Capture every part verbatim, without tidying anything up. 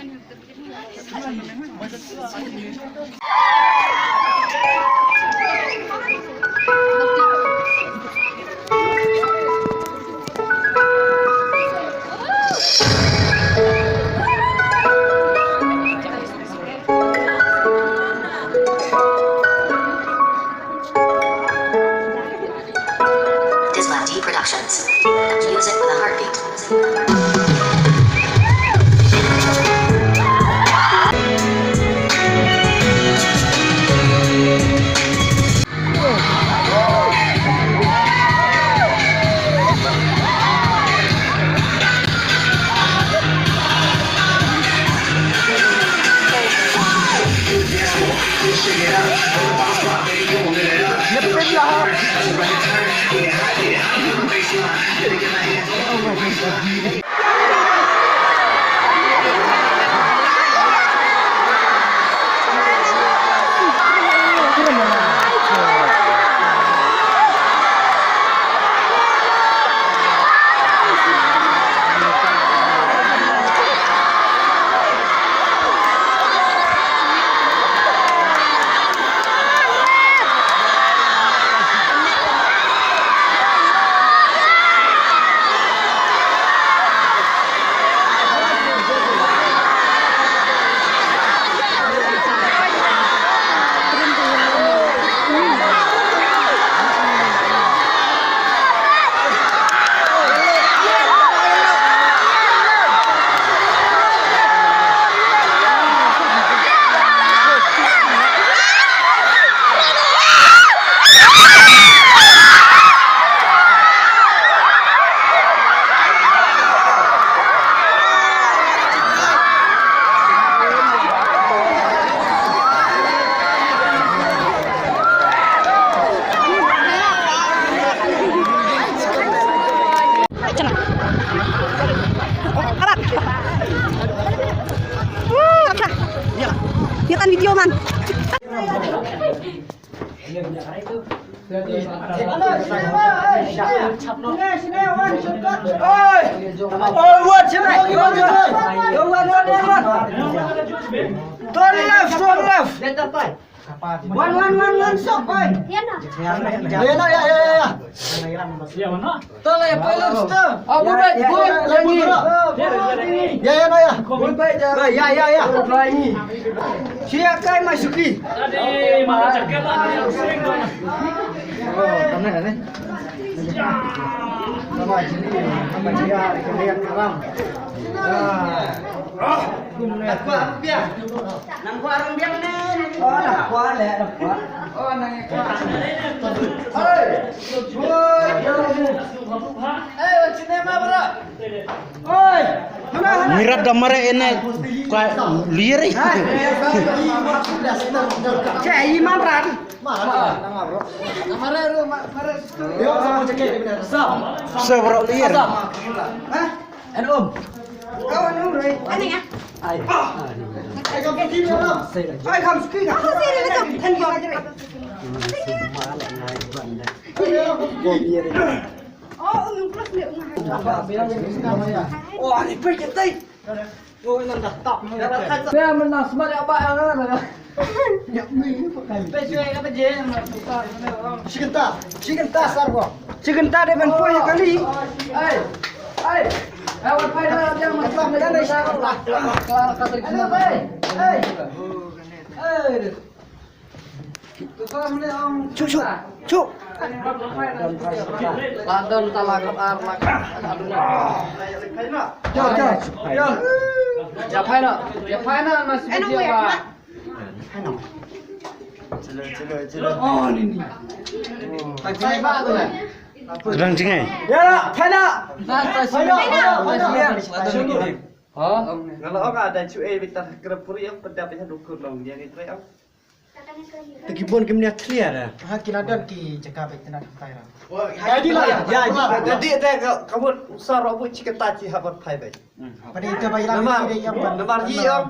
Disma D Productions. Music with a heartbeat. Arat. Woo, acha. Ïa tan video man. One, one, one, one, stop, oi. Ya, ya, ya, ya, ya. Tole, pilot, stop. Abu Bakar, ya, ya, ya, ya. Good bye, ya. Ya, ya, ya, ya. Good bye. Siya kay Masuki. Oh, kami na ni. Sama sini, sama dia, kami yang karam. Ah. Nang kwah ruh biang. Nang kwah ruh biang ne. Oh, nang kwah le, nang kwah. Oh, nang kwah. Hei. Woi, jom. Hei, wan sini ma bro. Oi. Mana, mana? Nirap da mare ene ka liri. Hah? Che, iman ran. Mana? Nang mare ruh, ma-, mare. Yo, sama cekek. Sam. Sebro liri. Sam. Hah? An um. Kau an um, Rai. Ani ya? Ai. Ai, kau pergi mana? Ai, kamu suka nggak? Aku sih, dia macam. Thank you. Oh, um, plus ni, um. Oh, ni pergi, tai. Oh, ini dah tak. Dia menang semua dia apa yang ada. Shi kynta, shi kynta sar ko. Shi kynta dei ban poi ïa kali. Ai. Ai. Ai, wan pai na dia ma slam na shi kynta. Ai. Ai. Chu, chu, chu. London ta la ka ar la ka. Ja, ja. Ja pai na. Ja pai na ma si ba. Kdang jingai. Ya, phai na. Phai na, phai na, phai na. Ha? Nga la ong ada chu e bita krep puri ong pedap ha dukun long dia ngi tre ong. Te ki bun ki mnia thlia da. Ha ki la don ki jaka bait tena ki tai ra. Jadi lah ya, ya, jadi te ka mut usar ro bu chi kata chi ha ban phai bait. Pada ita ba ila namar, ki dei ïa ban namar yi ong.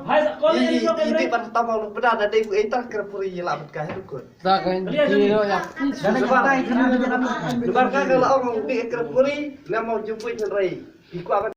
Yi, yi, yi di ban tama lu beda da dei bu ita kra puri yi la ban ka ha dukun. Da kan ki ro ya. Namar ka ka la ong di kra puri la mau jumpa chen rai. Ki kwa ban